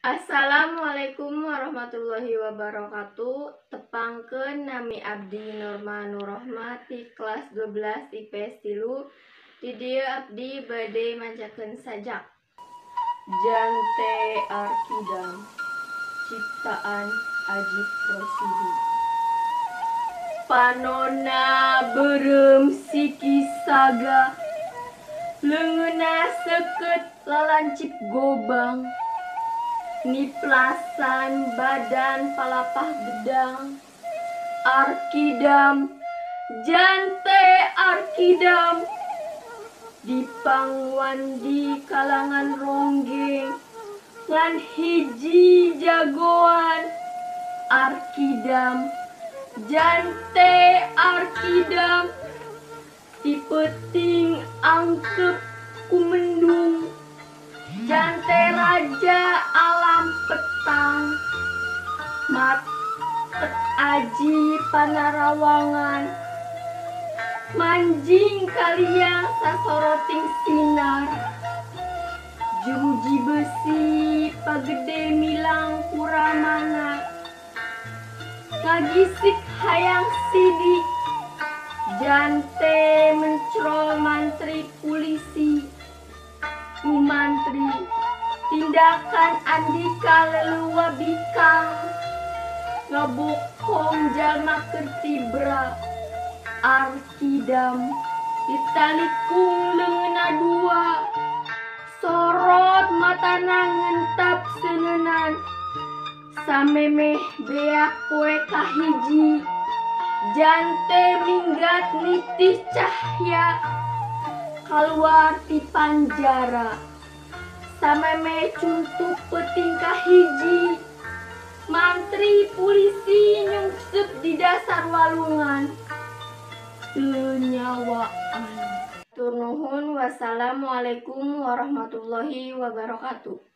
Assalamualaikum warahmatullahi wabarakatuh. Tepangkeun, nami abdi Norma Nurrohma ti kelas 12 IPS 3. Di dieu abdi bade macakeun sajak Jante Arkidam ciptaan Ajip Rosidi. Panonna beureum siki saga, leungeunna seukeut lalancip gobang, niplasan badan palapah gedang. Arkidam, Jante Arkidam, dipangwandi kalangan ronggeng ngan hiji jagoan. Arkidam, Jante Arkidam, ti peuting angkep ku mendung. Jante raja alam petang, matek aji panarawangan, manjing kaliang sasoroting sinar. Jeruji besi pagede milang kuramana, ngagisik hayang sidik. Jante mencrol mantri pulisi, ku mantri tindakan Andika leluwa bikang, ngabokong jalma keur tibra. Arkidam ditalikung leungeunna dua, sorot matana ngentap seuneunan. Samemeh beak poe kahiji, Jante minggat nitih cahya kaluar ti panjara. Samemeh cuntuk peuting kahiji, mantri pulisi nyungsep di dasar walungan. Teu nyawaan. Hatur nuhun, wassalamualaikum warahmatullahi wabarakatuh.